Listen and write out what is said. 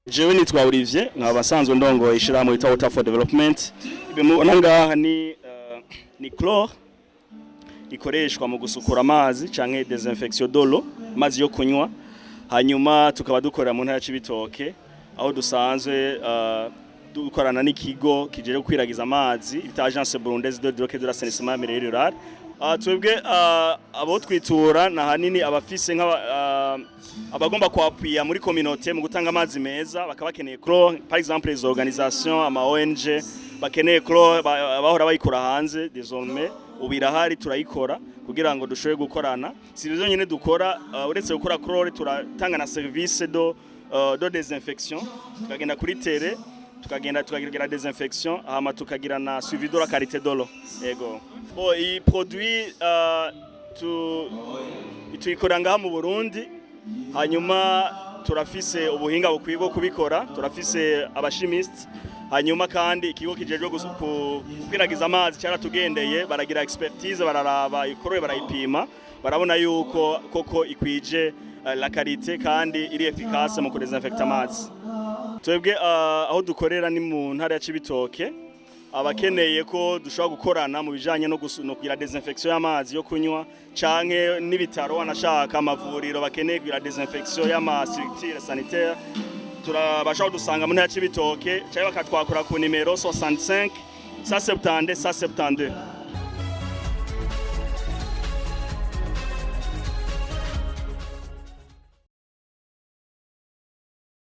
Jewe nitwa Olivier, nkaba asanzwe ndongoye ishirahamwe yitwa Water for Development. Ibi mubona ngaha ni chlore ikoreshwa mu gusukura amazi canke désinfection de l'eau, amazi yo kunywa. Hanyuma tukaba dukorera mu ntara ya Cibitoke, aho dusanzwe dukorana n'ikigo kijejwe gukwiragiza amazi bita Agence Burundaise de l'Eau et de l'Assainissement en Milieu Rural. Twebwe abo twitura na hanini abafise nk'aba abagomba kwappuya muri communauté mu gutanga amazi meza, bakaba bakeneye chlore, par exemple les organisations, ama ONG bakeneye chlore bahora bayikura hanze. Désormais ubu irahari, turayikora kugira ngo dushobore gukorana. Si ibyo nyine dukora, uretse gukora chlore, turatanga na service de désinfection. Tukagenda kuri terrain, tukagenda tukagira désinfection, hama tukagira na suivi de la qualité de l'eau. Ego, bon, iyi produit tuyikora ngaha mu Burundi. Hanyuma turafise ubuhinga bukwiye bwo kubikora, turafise aba chimistes. Hanyuma kandi ikigo kijejwe gukwiragiza amazi cyaratugendeye, baragira expertise, bararaba ikoroye, barayipima, barabona yuko koko ikwije la qualité kandi iri efficace mu kudesinfecta amazi. Twebwe aho dukorera ni mu ntara ya Cibitoke. Abakeneye ko dushobora gukorana mu bijanye no kugira désinfection y'amazi yo kunywa, canke n'ibitaro, wanashaka amavuriro bakeneye kugira désinfection y'ama structure sanitaire, turabasha kudusanga mu ntara ya Cibitoke, canke bakatwakura ku nimero 65 170 172.